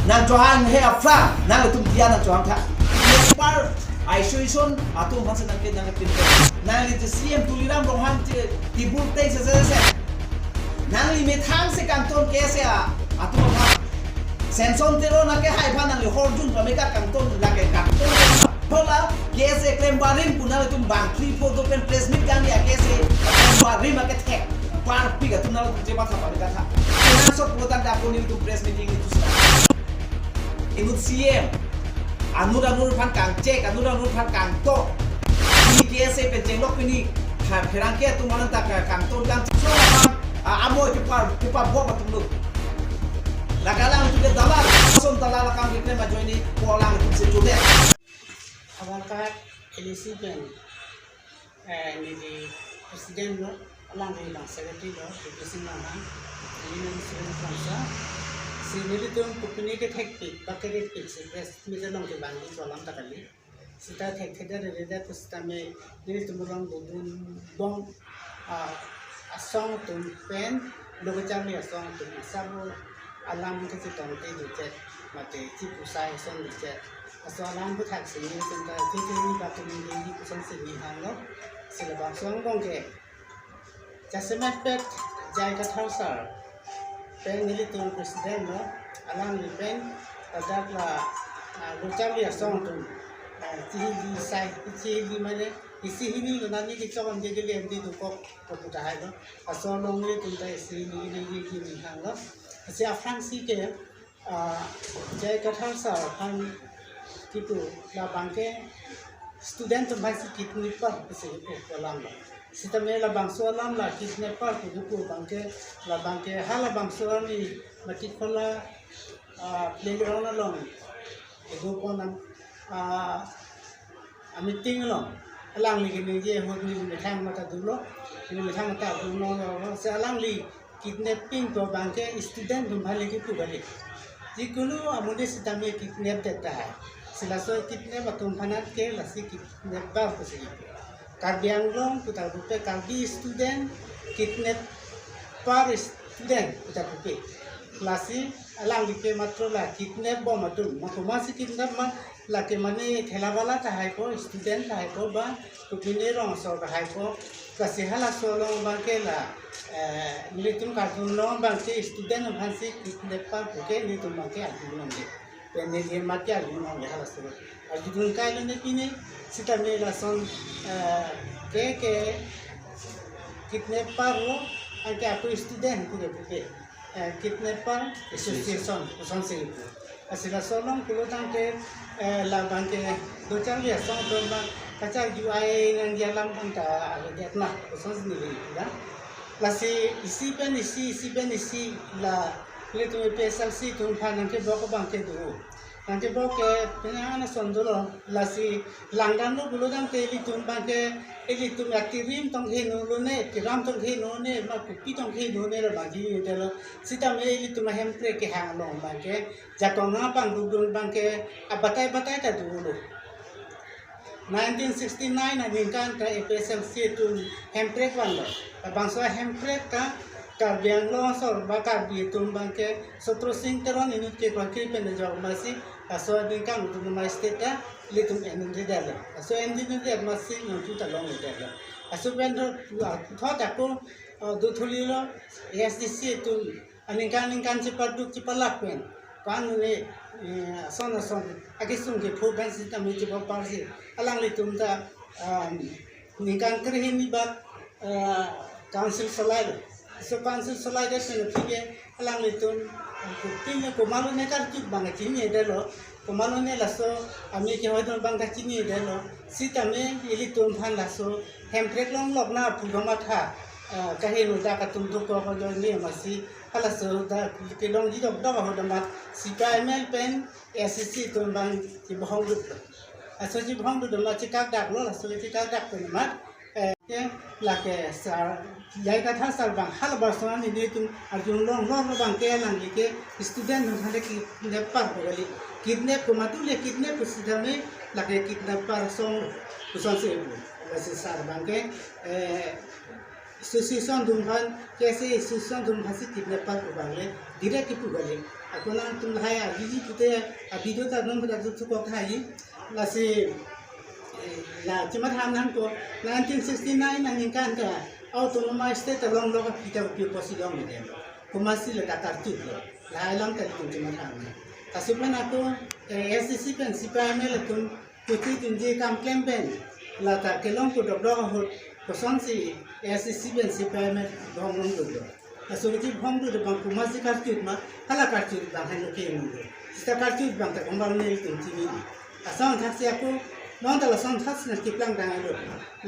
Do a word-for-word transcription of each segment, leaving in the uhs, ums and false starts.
Nang chohang he aphrang, nangtum diya nang chohang tha. Expert, association atum aphan si nang ke nang ke pin. Nangli je C M Tuliram Ronghang je tibur teng se se se. Nangli methang si kangton K S A atum aphan. Samson Teron nang ke hai aphan nangli horjun pame ka kangton lake kangton. Hola K S A klem barim pu nangtum bang three four do pen press meet kang ya K S A klem barim ake thek. Barpi ka tum nangtum je matha pame ka tha. Nang sok pulotan da ko nelitum press meeting itu sila. Inut C M. Anur anur aphan kangchek, anur anur aphan kangtok. Ini K S A pen chenglok pini. Ha, pherangke atum aphan ta ka-, kangton kang. So, aphan, ah, amo kepar, kepar bok atum lo. Lake alang itu ke dalal, son dalal akam kita ma join ni, ko alang itu se jode. Habar card, L A C pen, eh, neli president lo, alang neli bang secretary lo, representing lo ha, neli nang student council. Si nelitum kopine kethekpik, ba kethekpik si press meet along kevangji pu alam ta kali. Sita thekthedetde pusitame nelitum along dodun bom, ah, asong atum pen, lo kacharli asong atum asabo alam kachetongte dichet, mate chipusai ason dichet. Laso alam aphuthak si nelitum ta thektheni batum neli puson si neli hanglo. Si labangso angbong ke jasemet pet J I Kathar sir pen nelitum president lo, alangli pen ladak la, ah, lo kacharli asong atum, ah, chihili sai, chihili mane isi hini lo nani kechok an jegeli M D dukok ko pu tahai lo. Laso along nelitum ta isi hini hini hini hanglo. Si aphrang si ke, ah, J I Kathar sir aphan kipu labang ke student atum aphan si kidnapper pusi kipu alam lo. Sitame labangso alam la kidnapper pu kipu abang ke, labang ke halabangso arni Matikhola, ah, playground along kedo pon am, ah, a meeting along alangli ke ningje ahut neli methang mata dolo, neli methang mata dolo lo, si alangli kidnapping pu abang ke student atum aphan le kipu kali. Jikunu amonit sitame kidnap det tahai. Si laso kidnap atum aphan ke lasi kidnapper pusi. Karbi Anglong pu ta pupe, Karbi student kidnapper student pu ta pupe. Lasi alangli ke matro la kidnap bom atum. Ma komat si kidnap ma, lake mane thela wala tahai ko, student tahai ko, ba kopine rong asor tahai ko. Lasi halaso along abang ke la, eh, nelitum karjun along abang ke student atum aphan si kidnapper pu ke nelitum abang ke arjulongde. Pen neli amat ke arjulongde halaso. Arjudun kai lo ne pine, sitame lason, eh, ke ke kidnapper lo, anke ako student pu ke pupe. Eh, kidnapper association, association. Puson si kipu. Lasi laso along pulo tangte, eh, labang ke lo kacharli asong atum abang kacharju ai nangji alam abang ta avedet ma, puson si neli kipu da. Lasi isi pen isi, isi pen isi la nelitum A P S L C atum aphan nangkebok abang ke do. Nangkebok ke penang ason dolo, lasi langdamlo pulo tangte ilitum abang ke, ilitum atirim tong heno lone, tiram tong heno ne, ma kopi tong heno ne labang chinidetlo. Sitame ilitum ahemprek kehang along abang ke jakong nangpangdukdun abang ke abatai batai ta dolo. Nineteen sixty-nine aningkan ta A P S L C atum hemprek vanlo. Labangso hemprek ta Karbi Anglong asor ba Karbi atum abang ke Sotro Sing Teron inut ke kwakri pen ajok masi, laso aningkan autonomous state ta ilitum endedetlo. Laso endedet masi nangtum ta longledetlo. Laso pen tho, ah, thot ako, ah, do thulilo, A S D C atum aningkan ningkan chepaduk chepalak pen. Pan ne, eh, ason ason akesung kepho pen sitame chepapar si alanglitum ta, um, ningkan kre hini bak, eh, council solai lo. So council solaidet pen aphi ke alanglitum, eh, kutin ne komat lone karchuk abang chinidetlo. Komat lone laso ame kehoi dun abang ta chinidetlo. Sitame ilitum aphan laso hemprek longlok nangpu kamatha, eh, kaheno dak atum dokok ajoine masi halaso dak kelongji dokdok ahut amat sipai M L pen A S D C atum abang chibohong duklo. Laso chibohong duk amat chekak daklo, laso chekak dak pen amat, eh, ke lake sir, J I Kathar sir abang halabangso arni nelitum arjulonglo abang ke alangli ke student atum aphan le kidnapper pu kali. Kidnap komat le kidnap pusitame lake kidnapper asong puson si pu. Lasi sir abang ke, eh, association atum aphan, K S A association atum aphan si kidnapper pu abang le direct kipu kali. Ako nangtum lahai a-video pute, a-video ta non pada tu kok hai. Lasi, eh, la chima than nangko, nineteen sixty-nine aningkan ta autonomous state along lo ka pita upi posi long de. Komatsi le ta kartut lo. Lahai alam ta ilitum chima than nang. Lasi pen ako, eh, A S D C pen C P I M L atum kuti tunji kam klem pen, lata kelong kudok dok ahut, kosonsi A S D C pen C P I M L bhong rong dudok. Laso kachibhong dudok abang komatsi kartut ma, hala kartut abang henlo ke mundo. Sita kartut abang ta kombang nelitum chini. Lason thaksi ako, non ta lason thaksi nangkeplang tang alo.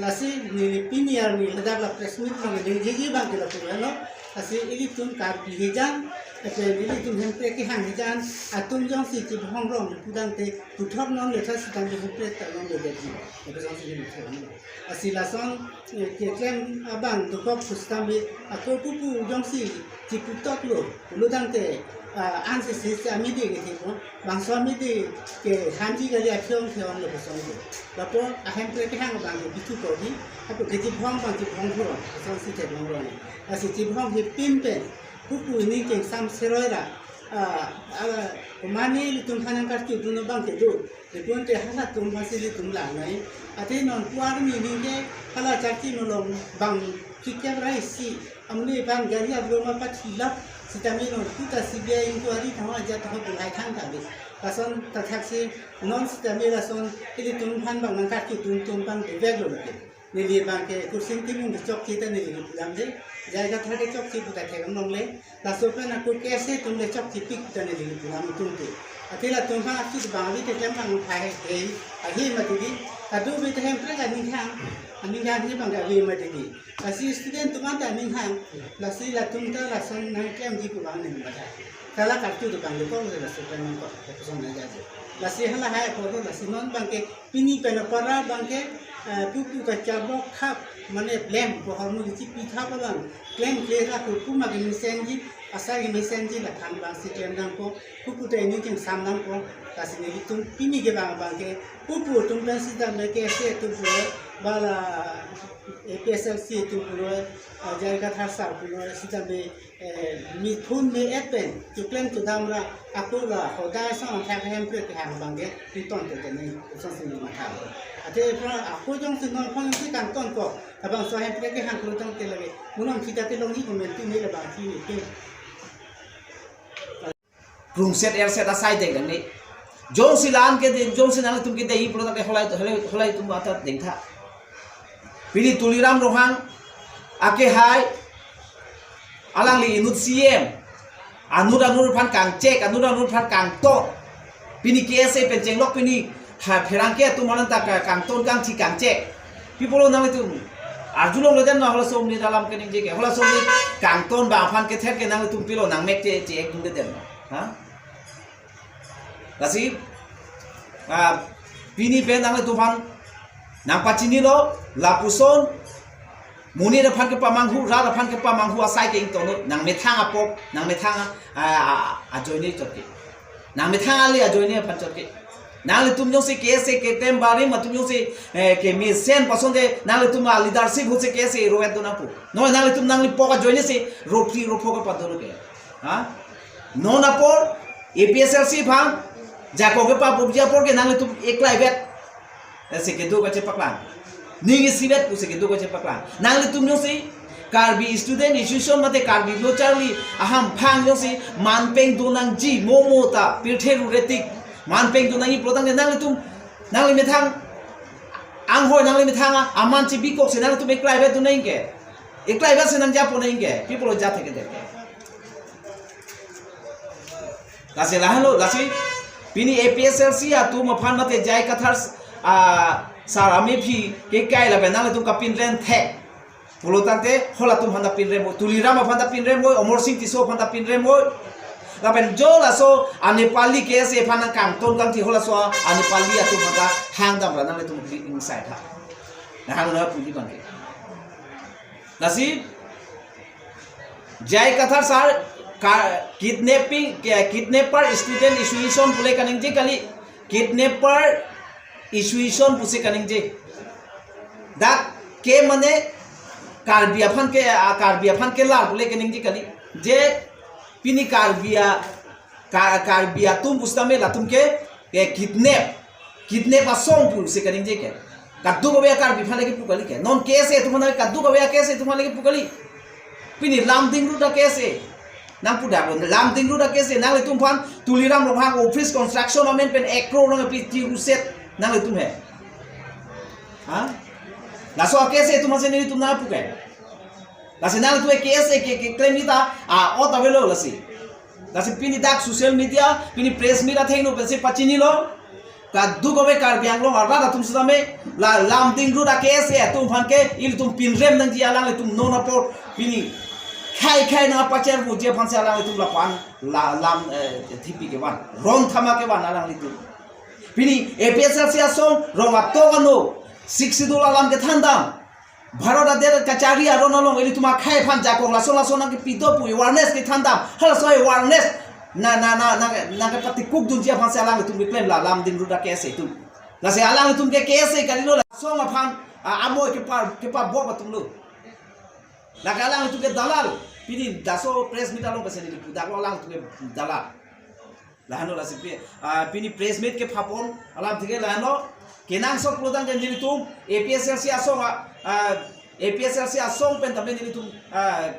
Lasi neli pini arni ladak la press meet abang neli jiji abang ke lapu ano. Lasi ilitum Karbi hijan, lapen ilitum Hemprek kehang hijan, atum jongsi chibhong rong pudang te, puthot non le tha sitang Hemprek ta non le jadi. Lapu jongsi ilitum thang. Lasi lason, eh, keklem abang dokok pusitame, ako pupu jongsi chiputok lo, pulo tangte, ah, ansi si si amidi ke tipo, bangso amidi ke hanji kali akhong khong lo kosong ke. Lapu a-Hemprek kehang abang ke bitu kodi, apo kachibhong abang chibhong thurong, kosonsi theklong rong. Lasi chibhong he pin pen, pupu ining kengsam seroi ra, ah, ah, mane ilitum aphan nangkartutdun abang kedo. Lapu ante halatum aphansi ilitum langnoi. Athe non pu army aning ke hala charchi malom bang chikyak rai si. Amne ban gari ablo ma pathilap. Sitame non puta C B I inquiry thang ajat ho bulai thang ta de. Lason ta thaksi non sitame lason ilitum aphan bang nangkartutdun atum abang de bag lo ke. Neli abang ke kursi timung chokche ta neli pulang de. J I Kathar ke chokche puta thek nong le. Laso pen ako K S A atum le chokche pik ta neli pulang atum te. Athe latum aphan asu abang avi te klem abang phai he. Ahi mati di. Kadu avi te Hemprek aning hang. Aning hang he abang avi mati di. Lasi student atum anta aning hang. Lasi latum ta lason nangklemji pu abang neli mati. Kala kartut abang le kok le laso pen nangkok. Kosong na jaje. Lasi halahai apor lasi non abang ke pini pen apara abang ke, eh, pupu kachabok khap, mane blame ko hormu kichi pi khap abang. Klem kle ra ko puma ke mesenji, asa ke mesenji la than abangsi klem nangpo, pupu ta ining kengsam nangpo, lasi nelitum pini ke abang abang ke, pupu atum pen sitame K S A atum pulo, bala A P S L C atum pulo, eh, J I Kathar sir pulo, sitame eh, methun me-et pen, chuklem chudam ra, ako la hodai ason athak Hemprek kehang abang ke, ington te tene, kosonsi neli matha. Athe aphrang ako jongsi non aphan si kangton ko, labangso Hemprek kehang klotang ke lage, munom sita kelongji komentu ne labangsi ke. Krungset erset asai deng deng ni. Jongsi la-an ke deng, jongsi nangtum ke deng-i pulo tangte halai, halai, halaitum ata dengtha. Pini Tuliram Ronghang akehai alangli inut C M. Anut anut aphan kangchek, anut anut aphan kangton. Pini K S A pen chenglok pini ha pherangke atum aphan ta ka-, kangton kangthi kangchek. Pi pulo nanglitum arjulong le den na halaso amonit alam keningje ke. Halaso amonit kangton abang aphan kether ke nanglitum pilo nangmek che, che-ek dun le den. Ha? Lasi, ah, pini pen nanglitum aphan nangpachinilo, lapuson, monit aphan kepamanghu, rat aphan kepamanghu asai ke ingtonnon, nangmethang apok, nangmethang a, a, a, ajoine chot ke. Nangmethang ale ajoine aphan chot ke. Nanglitum jongsi K S A ketem barim atum jongsi, eh, kemesen pasonte nanglitum a-leadership ahutsi K S A rovet dun nangpo. No nanglitum nanglipok ajoine si rophri ropho kepadolo ke. Ha? Non apor A P S L C aphan jako kepapokji apor ke nanglitum eklai vet. Ese kedo kachepaklang. Ning isivet pusi kedo kachepaklang. Nanglitum jongsi Karbi Student Association mate Karbi Lo Charli ahamphang jongsi manpeng donangji momo ta pirthe ruretik manpeng donangji pulo tangte nanglitum nanglimethang anghoi nanglimethang a, aman chibikok si nanglitum eklai vet dun nang ke. Eklai vet si nangjapo nang ke. Pi pulo jat ke dek ke. Lasi lahenlo, lasi pini A P S L C atum aphan mate J I Kathar, ah, sar amephi kekai lapen nanglitum kapinrem thek. Pulo tangte halatum aphan ta pinrem-oi, Tuliram aphan ta pinrem-oi, Amarsing Tisso aphan ta pinrem-oi. Lapen jo laso a-Nepali K S A aphan nangkangton kangthi halaso a-Nepali atum aphan ta hangdam ra nanglitum ingsai tha. Nahang na puji bangke. Lasi J I Kathar sir ka-, kidnapping, ke-, kidnapper student association pule kaningje kali, kidnapper association pusi kaningje. Dak ke mane Karbi aphan ke, a, Karbi aphan kelar pule kaningje kali. Je pini Karbi a Ka-, Karbi atum pusitame latum ke, ke kidnap. Kidnap asong pusi kaningje ke. Kadokave Karbi aphan lagi pu kali ke. Non K S A atum aphan lagi, kadokave K S A atum aphan lagi pu kali. Pini Lumding Road a K S A. Nangpu da bo, Lumding Road a K S A. Nanglitum aphan Tuliram Ronghang office construction amen pen ek crore nangpi ti ruset nanglitum he. Ha? Laso a K S A atum aphansi nelitum nangpu ke. Lasi nanglitum K S A ke, ke claim ita, a, ot avelo lasi. Lasi pini dak social media, pini press meet athengno pensi pachinilo. Kadokave Karbi Anglong arat atum sitame, la Lumding Road a K S A atum aphan ke, ilitum pinrem nangji alanglitum non apor, pini khei khei nangpachar muji aphansi alanglitum lapu-an, la lam, eh, thipi kevan, rong thama kevan alanglitum. Pini A P H L C asong, rong atok ano, Sixth Schedule alam kethandam. Bharat adet kachari aron along ilitum akhei aphan jakong lason lason nangkepi do pu awareness kethandam. Halaso awareness na, na, na, na, nangkepatikuk dunji aphansi alanglitum keklem la Lumding Road a K S A atum. Lasi alanglitum ke K S A kalilo, la asong aphan, a, amoi kepa, kepabok atumlo. Lake alanglitum ke dalal. Pini laso press meet along pensi neli pu dak lo alanglitum ke dalal. Lahenlo lasi pi-, ah, pini press meet kephapon alamthe ke lahenlo, kenangsot pulotangte nelitum A P H L C asong a, ah, A P H L C asong pen tame nelitum, ah,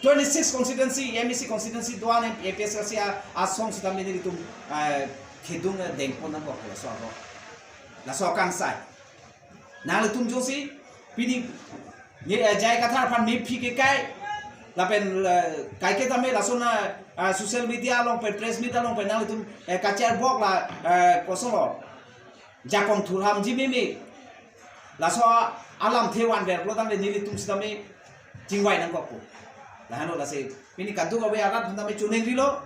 twenty-six constituency, M A C constituency do-an A P H L C a-, asong sitame nelitum, ah, kedung, eh, dengpon nangkok laso ako. Laso akangsai. Nanglitum jongsi pini, ni, eh, J I Kathar aphan mephi kekai, lapen, eh, kaike tame lason a, ah, social media along pen, press meet along pen nanglitum, eh, kacharbok la, eh, koson lo, jakong thurhamji meme. Laso alamthe vanver pulotangte nelitum sitame chingvai nangkokpo. Lahenlo lasi pini kadokave arat aphan tame choningri lo.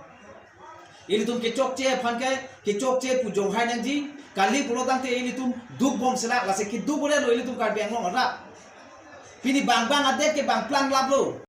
Ilitum kechokche aphan ke, kechokche pu jonghai nangji. Kali pulotangte ilitum dukbom sila, lasi keduk ore lo ilitum Karbi Anglong arat. Pini bang bang adet ke bang plang lap lo.